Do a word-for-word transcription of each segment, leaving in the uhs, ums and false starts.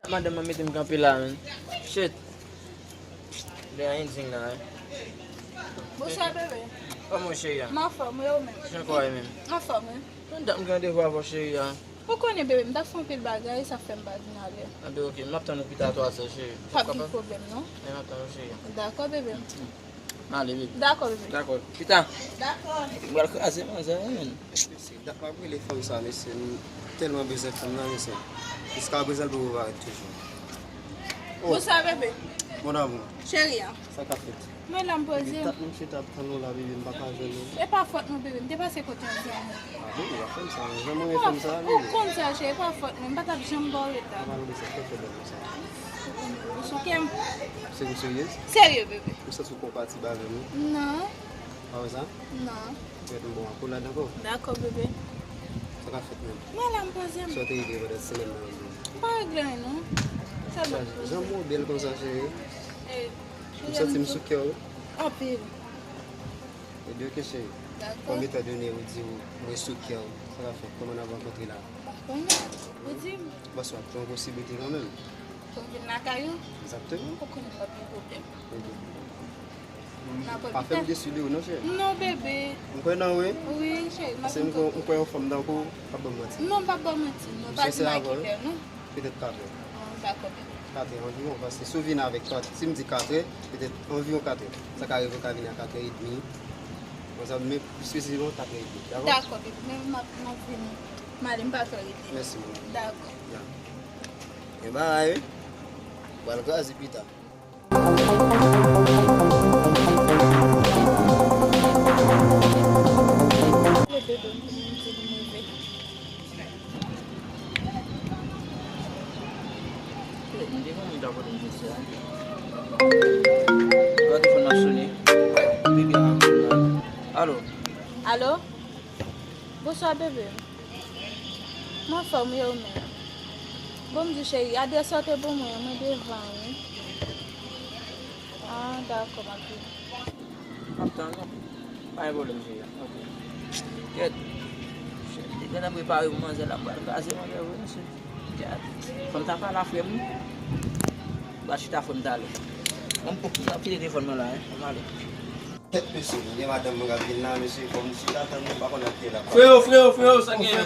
Madanm mwen mete m kanpe la, menn. Shit. Li anyen di la, hein. Bonswa, bebe. Kòman w, cheri a? M anfòm, wi, ou menm? Jan kò w ye menm? Anfòm, wi. Mwen dat m gen randevou avè w, cheri a. Ou konnen, bebe, m t ap fè yon pil bagay, sa fè m pa vin alè. Anben, ok, m ap tann ou pita twazè, cheri. Pa gen pwoblèm, non. Men m ap tann ou, cheri a. Dakò, bebe. M ale, bebe. Dakò, bebe. Dakò. Pita. Dakò. M pral kraze manzè, wi, menn. Mesye, dat m ap rele fanm sa, mesye, m tèlman bezwen fanm nan, mesye. Jiskaprezan l poko parèt toujou. Oh. Bonswa, bebe. Mon amour. Cheri a. Sa k ap fèt? Mwen la, m poze m. Depi dat mwen chita ap tann ou la, bebe, m pa ka jwenn ou. E pa fòt mwen, bebe, m te pase kote yon zanmi. Ah, bebe, w ap fè m sa, wi. Jan mwen renmen fanm sa, bebe. Ou konn sa, cheri, e pa fòt mwen, m pa t ap janm ba w reta. Ou pa nan bezwen fè fè bèl konsa. Ou sou kè m. Se ou serye? Serye, bebe. M santi w konpatib avè m, wi. Non. Pa wè sa? Non. Mèt m bon akolad ankò. Dakò, bebe. Sa k ap fèt menm? Mwen la, m poze m. Sa w te regle pandan semèn nan, bebe? M pa regle anyen, non. Sèlman m poze. Janm ou bèl konsa, cheri. E, m santi m sou kè w. Anpil. Ebyen, ok, cheri. Dakò. Kòm etan done ou di w mwen sou kè w, sa k ap fèt? Kòman n ap rankontre la? M pa konnen. Ou di m. Bonswa, gen yon posiblite kanmenm. Pou m vin lakay ou? Egzakteman. Ou konnen m p ap gen pwoblèm. Ebyen. Pa fè m desi de ou non, cheri. Non, bebe. M kwè nan ou, wi. Wi, cheri, m ap vin kote w. Paske m kwè, m kwè yon fanm tankou w p ap ban m manti. Non, m p ap ba w manti. Non, pa di m a ki lè, non. Petèt katrè. Bon, dakò, bebe. Katrè anviwon, paske si w vin avèk katrè, si m di katrè, petèt anviwon katrè. Sa ka rive w ka vini a katrè edmi. Bon, sa, men plis presizman, katrè edmi. Dakò? Dakò, bebe. Men m ap, m ap vini. M ale, m pa twò rete. Mèsi, mon amour. Dakò. Ya. Gen bagay, wi. Pral kraze pita. Alo? Alo? Bonswa, bebe. M anfòm, wi, ou menm? Bon, m di cheri, adrès sa w te ban mwen an, mwen devan, wi. Ah, dakò, m ap vini. M ap tann ou. Pa gen pwoblèm, cheri. Ok. Kèt. Cheri, li gentan prepare pou manzè la, m pral kraze manzè vre, mesye. Kèt. Fò m ta pale a frè m wi. M pral chita frè m talè. Bon, m ap kite telefòn mwen la, wi. Fò m ale. Kèt mesye, gen madanm mwen k ap vin la, mesye, fò m chita tann li, m pa konn ak ki l ap pale. Freo, freo, freo, sa k genyen?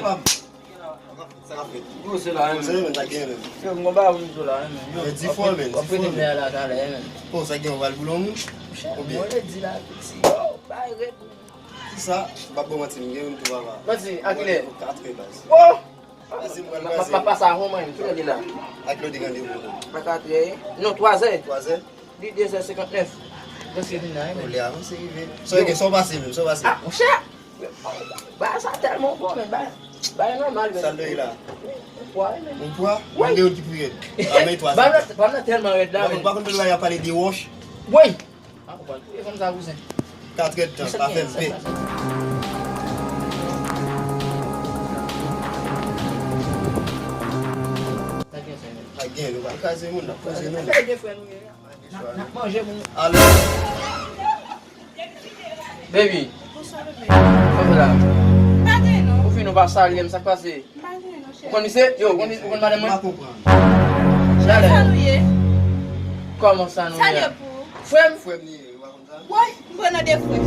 Sa k ap fèt? Yo, se la, men. Yo, m gon bagay pou m di w la, men. Yo, di fò, men, di fò, men. W ap rete m dèyè la talè, men. Oh, sa gen, w pral boule yon moun? Oubyen? Mwen te di la, piti, yo, bay rèd. Kisa? M p ap ba w manti, m gen youn tou, papa. Manti, a kilè? Katrè, baz. Oh! Pase m pral kraze. M ap pase a home, men, kilè li la? A kilè w te gen randevou? A katrè. Non, twazè. Twazè? Li dezè senkantnèf. Prèske vin la, wi. Ou lè avanse rive. Sa w gen, sa w pase menm, sa w pase. Ah, monchè! Bagay sa tèlman bon, men bagay, bagay nòmal, men. Sa l dèyè la? Yon pwa, wi, men. Yon pwa? Wi. Mwen gen youn ki pi rèd. A, men twa. Bagay la, bagay la tèlman rèd la, men. Ou pa konn bagay y ap pale de wòch? Wi! Ah, ou pral touye fanm sa, kouzen. Katrè tan, pa fè m pè. Sa gen, sa gen. Pa gen, nou pa kraze moun, n ap kraze nou. Fè de frè nou ye. N ap, n ap manje moun. Alo. Baby. Bonswa, bebe. Kòman la? Pa gen non. Ou vin, ou pa salye m, sa k pase? Pa gen non, cheri. Ou konn misye? Yo, ou konn, ou konn madanm mwen? M pa konprann. Sa nou ye? Kòman sa nou ye? Sa nou ye pou? Frè m? Frè m li ye, ou pa konn sa? Woy, m pran nan de frè.